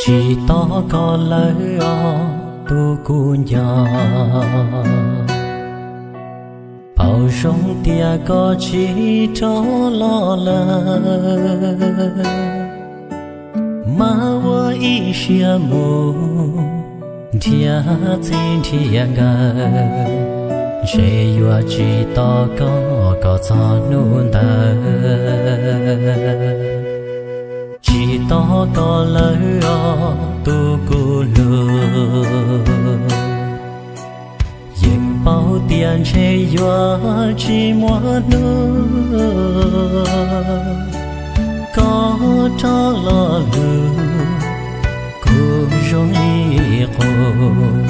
Tsis tos koj lawm os tus kuv nco, pom zoo tias koj tsis rov los lawm. Mas ua ib siab mus nrhiav txij nrhiav nkawm, ntshe yuav tsis tos koj kom txog hnub ntawd. Tsis tos koj lawm os tus kuv hlub, yeej paub tias ntshe yuav tsis muaj hnub koj rov los lwm kuv zoo ib qus,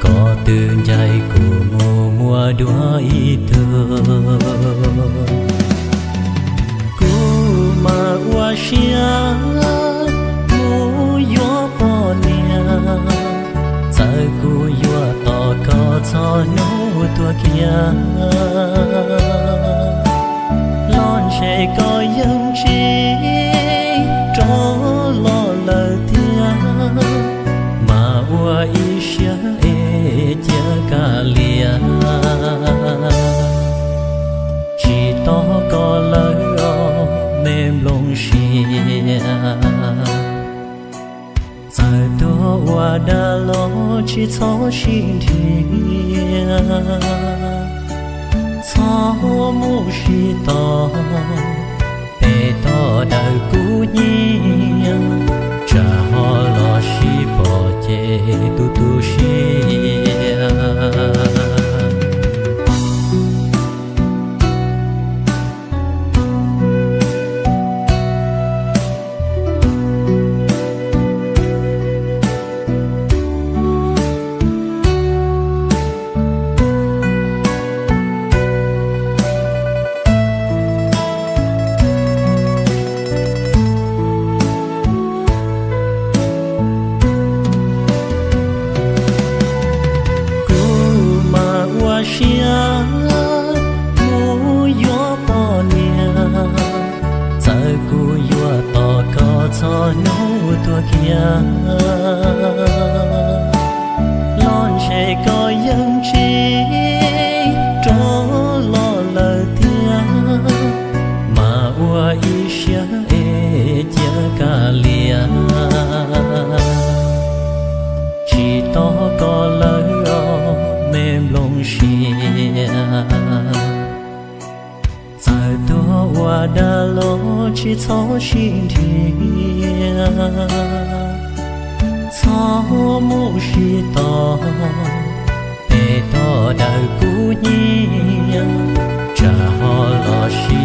koj twb ncaim kuv mus muaj dua ib tug. Kuv mas ua siab mus yuav poj niam, txawm kuv yuav tos koj txog hnub tuag kiag los ntshe koj yeej tsis rov los lawm thiab. Mas ua ib siab es cia kav liam, tsis tos koj lawm os me nplooj siab. Txawm tuag ua dab los tsis txhob sib nrhiav, txhob mus sib tos pem toj dawm kuv nyiam, tsam ho los sib pom ces tu tu siab. Kuv mas ua siab mus yuav poj niam, txawm kuv yuav tos koj txog hnub tuag kiag los ntshe koj yeej tsis rov los lawm thiab. Mas ua ib siab es cia kav liam, tsis tos koj lawm os me nplooj siab. Txawm tuag ua dab los tsis txhob sib nrhiav, txhob mus sib tos pem toj dawm kuv nyiam, tsam ho los sib